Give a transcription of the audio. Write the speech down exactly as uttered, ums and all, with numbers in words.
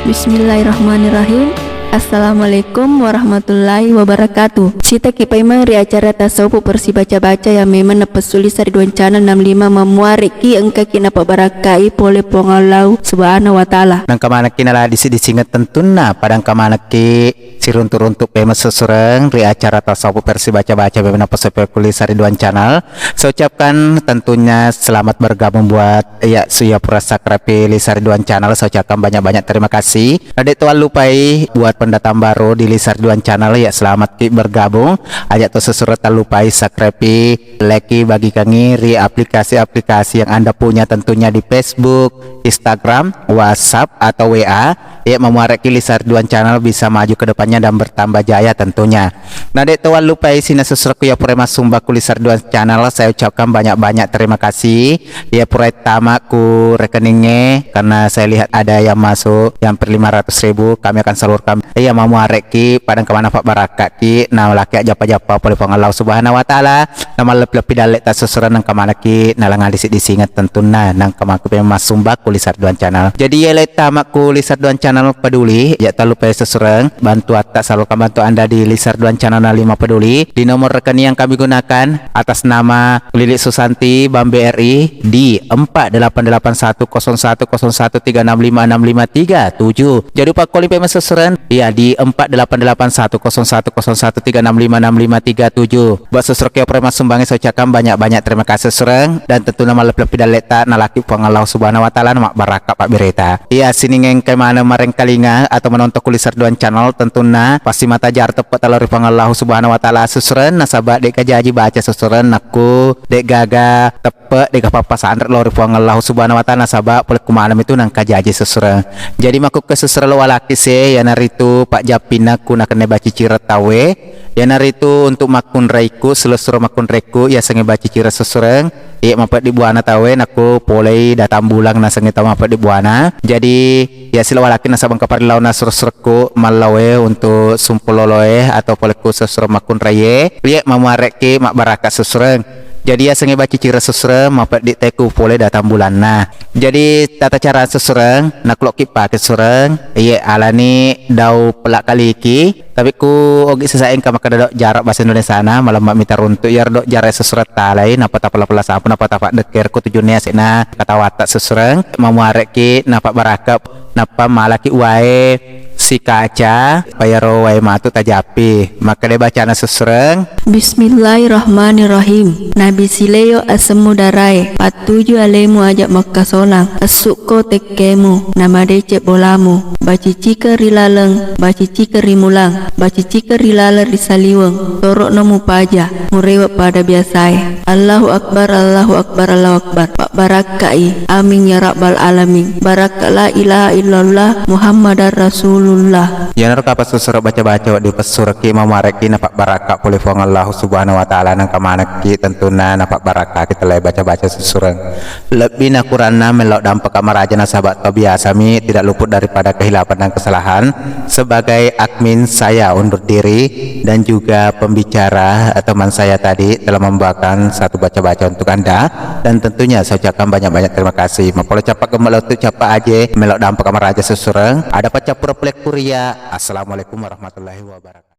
Bismillahirrahmanirrahim. Assalamualaikum warahmatullahi wabarakatuh. Sitaki paimeng ri acara tasawuf persibaca-baca yang memang napessu Lisa Ridwan Channel enam lima, mamuareki engkaki napabarakai pole Puang Allahu Subhanahu wa Ta'ala. Nangka manekki nala disi-disingeng tentunna, pada engka manekki siruntu-runtu pemeng sesureng ri acara tasawuf persibaca-baca memang napessu pole Lisa Ridwan Channel. Saya ucapkan tentunya selamat bergabung buat ya, suya pura subscribe Lisa Ridwan Channel, saya ucapkan banyak-banyak terima kasih. Na de' to lupai buat pendatang baru di Lisa Ridwan Channel, ya, selamat ki bergabung. Aja' to sesureng tallupai subscribe, like, bagikangi ri aplikasi-aplikasi yang Anda punya, tentunya di Facebook, Instagram, WhatsApp, atau W A. Ya, mamuareki Lisa Ridwan Channel bisa maju ke depannya dan bertambah jaya tentunya. Na de' to lupai sina sesurekku ya pura massumbang ku Lisa Ridwan Channel, saya ucapkan banyak-banyak terima kasih. Ya pura tama ku rekeningnya, karena saya lihat ada yang masuk yang per lima ratus ribu, kami akan salurkan. Ya mamuareki, pada engka manfaat barakka ki, na laki ajappa-jappa pole Puang Allah Subhanahu wa Ta'ala, na malleppi-leppi dalle ta sesureng engka manekki, na langnga disi-disingeng tentunna, nangka maku pemeng massumbang ku Lisa Ridwan Channel. Jadi ya le tama ku Lisa Ridwan Channel peduli, ya tallupai sesureng, bantu atta salurkan bantu Anda di Lisa Ridwan Channel na lima peduli, di nomor rekening yang kami gunakan atas nama Lili Susanti Bambe R I di empat delapan delapan satu kosong satu kosong satu tiga enam lima enam lima tiga tujuh. Jadi upakko limpe messesuren, ya di empat delapan delapan satu kosong satu kosong satu tiga enam lima enam lima tiga tujuh. Buat sesurekku ya pura massumbangnya saya ucapkan banyak-banyak terima kasih sesureng, dan tentunna malleppi-leppi dalle ta na laki Puang Allah Subhanahu wa Ta'ala na mabbarakka pabberita. Iya, sining engkai maneng marengkalinga atau menonton ku Lisa Ridwan Channel, tentunna pasti mata jara teppe ta lao ri Puang Allah Subhanahu wa Ta'ala sesureng, nasaba de' gaga jaji baca sesureng, nakku de' gaga teppe, de' gaga pappasanre lao ri Puang Allah Subhanahu wa Ta'ala, nasaba pole ku maneng itu nangka jaji sesureng. Jadi makkukke sesureng lo walaki se, iyanaritu pajjappinna ku nakenna bacicireng tauwe, iyanaritu untuk makkunraiku, selessureng makkunraiku, yasengnge bacicireng sesureng, iya mapeddi buana tauwe, nakku polei datang bulan nasengnge tau mapeddi buana. Jadi ya silo walaki nasaba engka parillauna sesureng ku mallawe untuk sumpung loloe atau pole ku sesureng makkunraie, iya mamuareki mabbarakka sesureng. Jadi yasengnge bacicireng sesureng mapeddi teku pole datang bulanna. Jadi tata cara sesureng, naklokki pake sesureng, iye alani daung pella kaliki, tapi ku ogi sesa engka makkeda do' jarak bahasa Indonesia na, malemma mita runtu, iyaro do' jarak sesureng talai, nappa tapella-pella sapu, nappa tappaddekker ko tujunna yasenna katawatta sesureng, mamuareki napabbarakka. Nappa malaki wae sikaca, payaro wae matu tajappi. Makkeda bacana sesureng. Bismillahirrahmanirrahim. Nabi sileyo asemmu darae, pattuju alemu aja' makkasonang, essukko tekkemu, namadeceng bolamu, bacicikeng ri laleng, bacicikeng ri mulang, bacicikeng ri laleng ri saliweng, toro'no mupaja, murewe' pada biasae. Allahu Akbar, Allahu Akbar, Allahu Akbar. Pabbarakkai. Amin ya rabbal alamin. Barakka la ilaha illallah Muhammadar Rasulullah. Iyanaro kapang sesureng baca-baca wedding upessureki, mamuareki napabbarakka pole Puang Allah Subhanahu wa Ta'ala, nangka manekki tentunna napabbarakkaki tellae baca-baca sesureng. Lebbi na kuranna mellau dampekka maraja nasaba to biasami tidak luput daripada kehilapan dan kesalahan. Sebagai admin, saya undur diri, dan juga pembicara, eh, teman saya tadi telah membawakan satu baca-baca untuk Anda, dan tentunya saya ucapkan banyak-banyak terima kasih. Mapolo cappa gemma lo tu cappa aje, melo dampa kamaraja sesureng, ada pacappura pole kuria. Assalamualaikum warahmatullahi wabarakatuh.